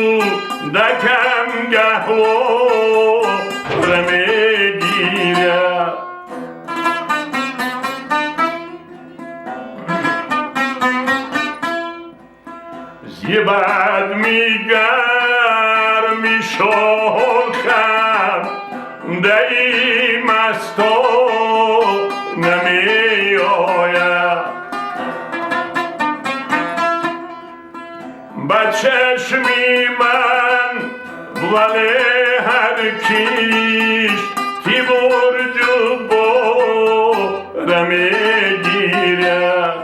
Бекӯдакам гаҳвора мегирад. Зибад мигарми шохам даи масто намеояд. Ба чашми ман вале ҳар киш тибурҷу бора мегирад.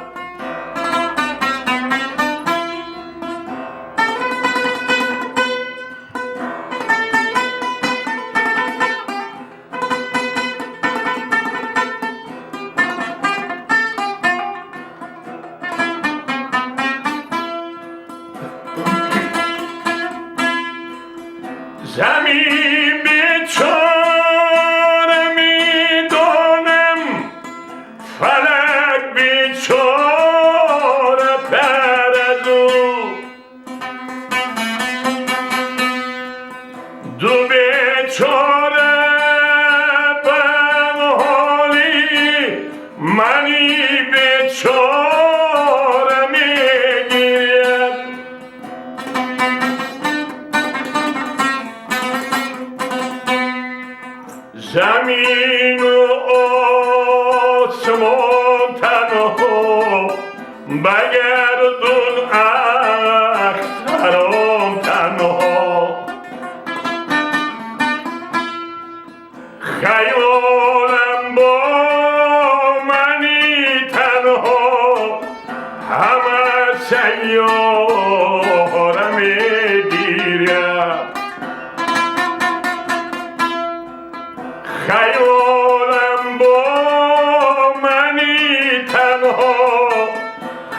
Замин бечора медонам, фалак бечора параду. Ду бечора ба ҳоли мани бечора мегирад. Замину осмон танҳо ба гардун ахтарон танҳо. Хаёлам бо мани танҳо ҳама сайёра мегирад. Хаёлам бо мани танҳо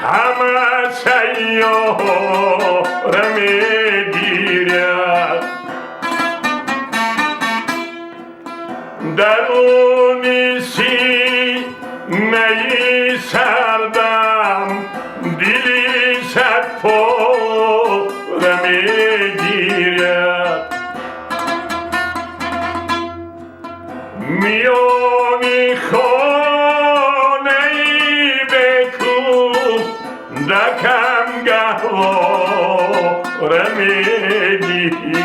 ҳама сайёра мегирад. Даруни синаи сардам дили садпора мегирад. Миёни хонаи бекӯдакам гаҳвора мегирад.